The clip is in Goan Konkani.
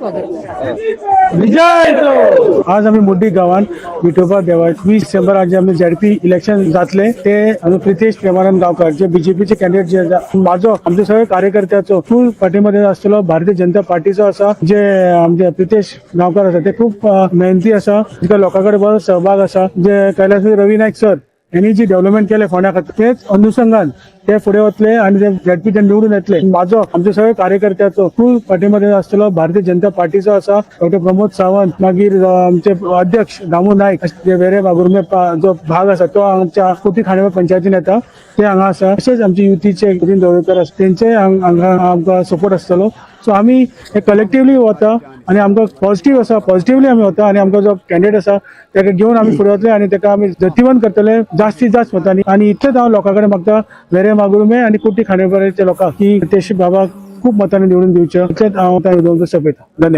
स्वागत. आज आमी मुड्डी गांवांत विठोबा देवाक 20 डिसेंबर आज आमी झेडपी इलेक्शन जातले, ते आमी प्रितेश प्रेमानंद गांवकार जे बीजेपीचे कॅन्डिडेट जे आसा, माझो, आमचे सगळे कार्यकर्त्याचो फूल पाठिंबा आसतलो. भारतीय जनता पार्टीचो आसा. जे आमचे प्रितेश गांवकार आसा, ते खूप मेहनती आसा, तिका लोकां कडेन बरो सहभाग आसा. जे कैलास रवी नायक सर यांनी जी डेव्हलपमेंट केले फोंड्या खातीर, तेच अनुषंगान ते फुडें वतले आनी ते झेडपी ते निवडून येतले. माझो, आमचे सगळे कार्यकर्त्याचो फूल पाठिंबा आसतलो. भारतीय जनता पार्टीचो आसा. डॉक्टर प्रमोद सावंत, मागीर आमचे अध्यक्ष दामू नायक, जे वेरे वाघुर्मे जो भाग आसा, तो आमच्या कोटी खांडेपार पंचायतीन येता, ते हांगा आसा. तशेंच आमचे युतीचे नितीन ढवळीकर आसा, तेंचे हांगा आमकां सपोर्ट आसतलो. सो आमी हे कलेक्टिवली वता आनी आमकां पॉझिटिव्ह आसा, पॉझिटिवली आमी वता आनी आमकां जो कॅन्डिडेट आसा, ताका घेवन आमी फुडें वतले आनी ताका आमी जैतिवंत करतले जास्तीत जास्त मतांनी. आनी इतलेंच हांव लोकां कडेन मागता, वेरे वाघुर्मे आनी कुट्टी खांडेपारच्या लोकांक, की तेश बाबाक खूब मतांनी निवडून दिवचें. इतलेंच हांव उलोवन सोंपयता. धन्यवाद.